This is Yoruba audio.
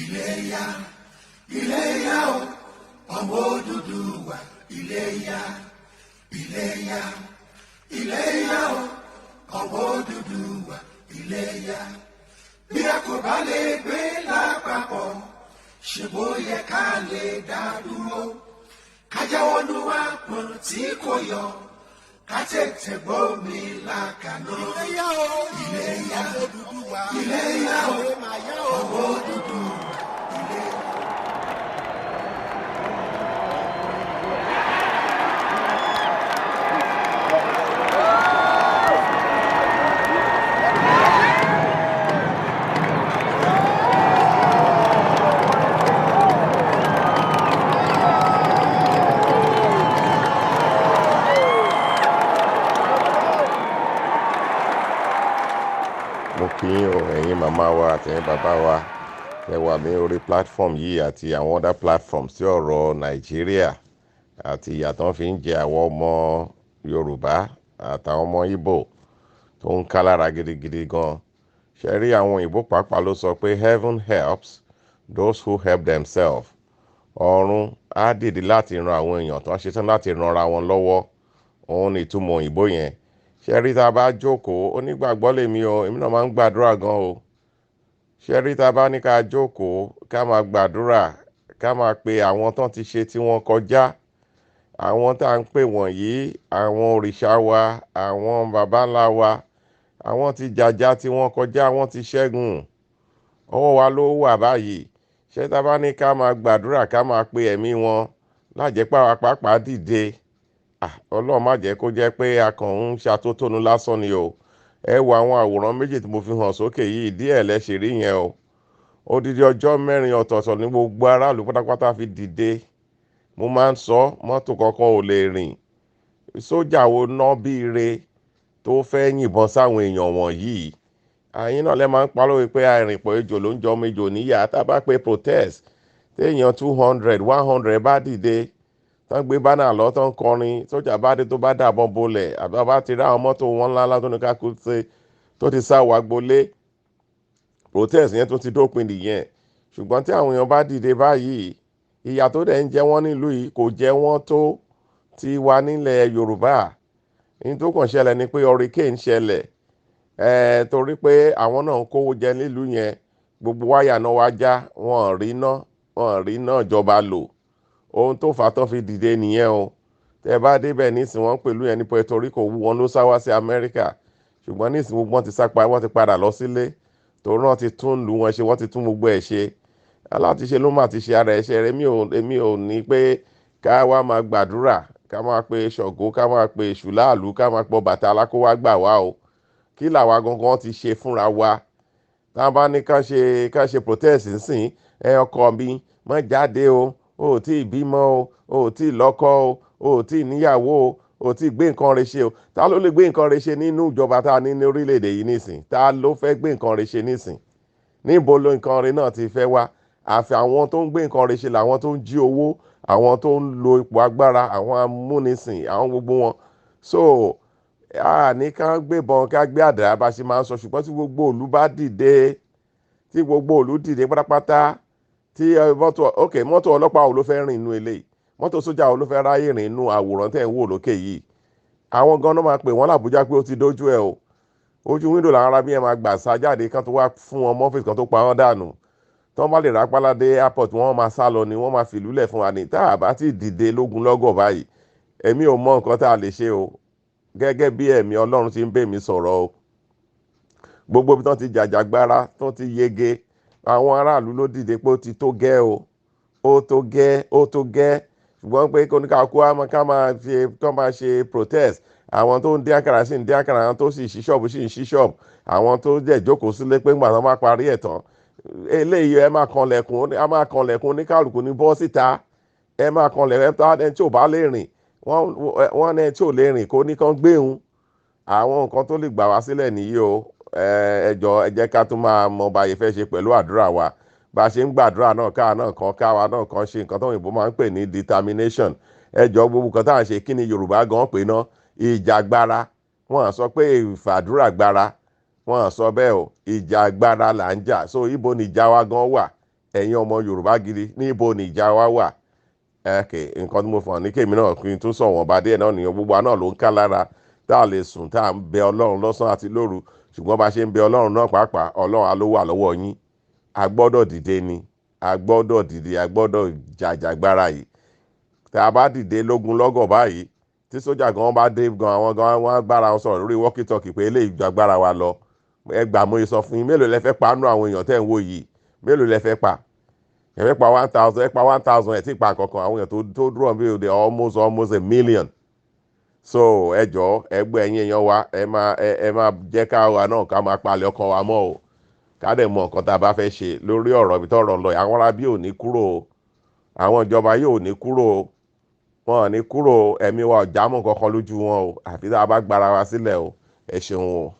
Iléyá, Iléyá o, ọmọ Odùduwà, Iléyá, Iléyá, Iléyá o, ọmọ Odùduwà, Iléyá. Bí a kò bá lè gbé lápapọ̀, ṣe bó yẹ ká lè dá dúró. Ká jáwọ́ nínú àpọ̀n tí kò yọ̀, ká tètè gbómi ilá kaná. Iléyá o, Iléyá, ọmọ Odùduwà, Iléyá o, máa yá o. Ọmọ Odùduwà, Iléyá. Mo kí yín o, ẹ̀yin màmá wa àti ẹ̀yin bàbá wa ẹ wà ní orí platform yìí àti àwọn other platforms tí ọ̀rọ̀ Nàìjíríà àti ìyà tó ń fi ń jẹ àwọn ọmọ Yorùbá àtàwọn ọmọ Ìgbò tó ń ká lára gidigidi gan. Ṣe rí, àwọn òyìnbó pàápàá ló sọ pé "Heaven helps those who help themselves." Ọ̀run á dìde láti ran àwọn èèyàn tó ń ṣetán láti ranra wọn lọ́wọ́. Òun ni ìtumọ̀ òyìnbó yẹn. Ṣe rí, tá a bá jókòó, onígbàgbọ́ lèmi o, èmi náà máa ń gbàdúrà gan o. Ṣe rí, tá a bá ní ká jókòó, ká máa gbàdúrà, ká máa pe àwọn tán ti ṣe tí wọ́n kọjá, àwọn tá à ń pè wọ̀nyí, àwọn òrìṣà wa, àwọn baba ńlá wa, àwọn ti jàjà tí wọ́n kọjá, wọ́n ti ṣẹ́gun, ọwọ́ wa ló wà báyìí. Ṣé tá a bá ní ká máa gbàdúrà, ká máa pe ẹ̀mí wọn lájẹpá wa pàápàá dìde, Ọlọ́run má jẹ́ kó jẹ́ pé a kàn ń ṣàtótónu lásán ni o. Ẹ wo àwọn àwòrán méjì tí mo fi hàn sókè yìí, díẹ̀ lẹ ṣe rí yẹn o. Odidi ọjọ́ 4 ọ̀tọ̀ọ̀tọ̀ ní gbogbo aráàlú pátápátá fi dìde. Mo máa ń sọ, mọ́tò kankan ò lè rìn. Sójà wo ná bíire tó fẹ́ yìnbọn sáwọn èèyàn wọ̀nyí? Àyín náà lẹ máa ń pa lóye pé àìrìnpọ̀ ejò ló ń jọ ọmọ ejò níyà. Tá a bá pe protest, téèyàn 200, 100 bá dìde, tán gbé banner lọ, tán kọrin, sójà bá dé, tó bá dàbọn bolẹ̀, àbí bá ti rí àwọn mọ́tò wọn ńláńlá tó ní ká kú ṣe tó ti sá wa gbolé, protest yẹn tó ti dópin nìyẹn. Ṣùgbọ́n tí àwọn èèyàn bá dìde báyìí, ìyà tó dẹ̀ ń jẹ wọ́n nílùú yìí kò jẹ wọ́n tó ti wà nílẹ̀ Yorùbá. Ní tó kàn ṣẹlẹ̀ ni pé hurricane ṣẹlẹ̀ ẹ̀, torí pé àwọn náà ń kówó jẹ nílùú yẹn, gbogbo wáyà náà wá já, wọn ò rí iná ìjọba lò. Ohun tó fà á tó fi dìde nìyẹn o. Tẹ bá débẹ̀ nísìnyí, wọ́n pẹ̀lú yẹn ní Puerto Rico, wú wọn ló sá wá sí Amẹ́ríkà. Ṣùgbọ́n nísìnyí, gbogbo wọn ti sá pa, wọ́n ti padà lọ sílé, torí wọ́n ti tún lù wọn ṣe, wọ́n ti tún gbogbo ẹ̀ ṣe. Alátiṣe ló má ti ṣe ara ẹ̀ ṣe. Èmi ò ní pé ká wá máa gbàdúrà, ká máa pe Ṣàngó, ká máa pe Èṣù láàlú, ká máa pọ Bàtálá kó wá gbà wá o. Kí làwa gangan ti ṣe fúnra wa? Tá a bá ní ká ṣe protest nsìn, ẹ ọkọ mi, má jáde o, o ò tí ì bímọ o, o ò tí ì lọ́kọ o, o ò tí ì níyàwó o, o ò tí ì gbé nǹkan rẹ̀ ṣe o. Ta ló lè gbé nǹkan rẹ̀ ṣe nínú ìjọba tá a ní ní orílẹ̀-èdè yìí nísìn? Ta ló fẹ́ gbé nǹkan rẹ̀ ṣe nísìn? Níbo ló nǹkan rẹ̀ náà ti fẹ́ wá? Àfi àwọn tó ń gbé nǹkan rẹ̀ ṣe làwọn tó ń jí owó, àwọn tó ń lo ipò agbára, àwọn amúnisìn, àwọn gbogbo wọn. So a ní ká gbébọn, ká gbé àdá bá ṣe máa ń sọ. Ṣùgbọ́n tí gbogbo ìlú bá dìde, tí gbogbo ìlú dìde pátápátá, tí mọ́tò, ok, mọ́tò ọlọ́pàá wo ló fẹ́ rìn inú eléyìí? Mọ́tò sójà wo ló fẹ́ ráyè rìn inú àwòrán tẹ̀ ń wò lókè yìí? Àwọn gan-an máa pè wọ́n làbújá pé ó ti dójú ẹ̀ o. Ojú window làwọn arábí yẹn máa gbà sá jáde, kán tó wá fún wọn mọ́fíìsì kan tó pa wọ́n dànù. Tí wọ́n bá lè rápálá dé airport, wọ́n máa sá lọ ni, wọ́n máa fìlú lẹ̀ fún wa ní. Tá a bá ti dìde lógun lọ́gọ̀ báyìí, èmi ò mọ nǹkan tá a lè ṣe o. Gẹ́gẹ́ bí ẹ̀mí Ọlọ́run ti ń bẹ̀ mí sọ̀rọ̀ o, gbogbo ibi tí wọ́n ti jàjàgbara tó ti yege, àwọn aráàlú ló dìde pé ó ti tó gẹ́ o, ó tó gẹ́, ó tó gẹ́. Ṣùgbọ́n pé kóníkàkú ká máa ṣe kó máa ṣe protest, àwọn tó ń dín àkàrà sì ń dín àkàrà, àwọn tó sì ṣí ṣọ́ọ̀bù sì ń ṣí ṣọ́ọ̀bù, àwọn tó jẹ́ jókòó sílé pé ńgbà tó máa parí ẹ̀ tán eléyìí, ẹ máa kanlẹ̀kùn, ẹ máa kanlẹ̀kùn, oníkàlùkù ní bọ́ síta, ẹ máa kanlẹ̀kùn. Ẹni tí ò bá lè rìn, wọ́n ní ẹni tí ò lè rìn kó ní kán gbéhùn. Àwọn nǹkan tó lè gbà wá sílẹ̀ nìyí o. Ẹ jọ̀ọ́, ẹ jẹ́ ká tún máa mọ bá a ṣe fẹ́ ṣe pẹ̀lú àdúrà wa. Bá a ṣe ń gbàdúrà náà, káwa náà kan, káwa náà kan ṣe nǹkan tó òyìnbó máa ń pè ní determination. Ẹ jọ̀ọ́, gbogbo nǹkan tá à ń ṣe, kí ni Yorùbá gan pè ná? Ìjàgbara. Wọ́n sọ pé ìfàdúrà gbára, wọ́n sọ bẹ́ẹ̀ o. Ìjàgbara là ń jà. So ibo ni ìjà wa gan wà? Ẹ̀yin ọmọ Yorùbá gidi, níbo ni ìjà wa wà? Ẹ̀kẹ́ nǹkan tí mo fọ̀n ní kèmí náà kí n tún sọ wọ́n bá díẹ̀ náà nìyẹn. Gbogbo wa náà ló ń ká lára tá a lè sùn, tá a ń bẹ Ọlọ́run lọ́sàn àti lóru. Ṣùgbọ́n bá ṣe ń bẹ Ọlọ́run náà pàápàá, Ọlọ́run á ló wà lọ́wọ́ yín. A gbọ́dọ̀ dìde ni, a gbọ́dọ̀ dìde, a gbọ́dọ̀ jàjàgbara yìí. Tá a bá dìde lógun lọ́gọ̀ báyìí, tí sójà gan bá dé gan, àwọn gan wọn á bára wọn sọ̀rọ̀ lórí walkie talkie pé eléyìí ju agbára wa lọ. Ẹ gbà, mo sọ fún yín. Mélòó lẹ fẹ́ pa nú àwọn èèyàn tẹ́ ń wò yìí? Mélòó lẹ fẹ́ pa? Ẹ fẹ́ pa 1,000, ẹ pa 1,000, ẹ tí pa kankan. Àwọn èèyàn tó dúró bí òde almost 1 million. So ẹ jọ̀ọ́, ẹ gbọ́, ẹ̀yin èèyàn wa, ẹ máa jẹ́ ká wa náà ká máa palẹ̀ ọkàn wa mọ́ o, ká dẹ̀ mọ nǹkan tá a bá fẹ́ ṣe lórí ọ̀rọ̀ ibi tọ́rọ̀ lọ. Àwọn arábí ò ní kúrò o, àwọn ìjọba yóò ní kúrò o, wọn ò ní kúrò o. Ẹ̀mí wa ò jámọ́ kankan lójú wọn o, àfi tá a bá gbára wa sílẹ̀ o. Ẹ ṣeun o.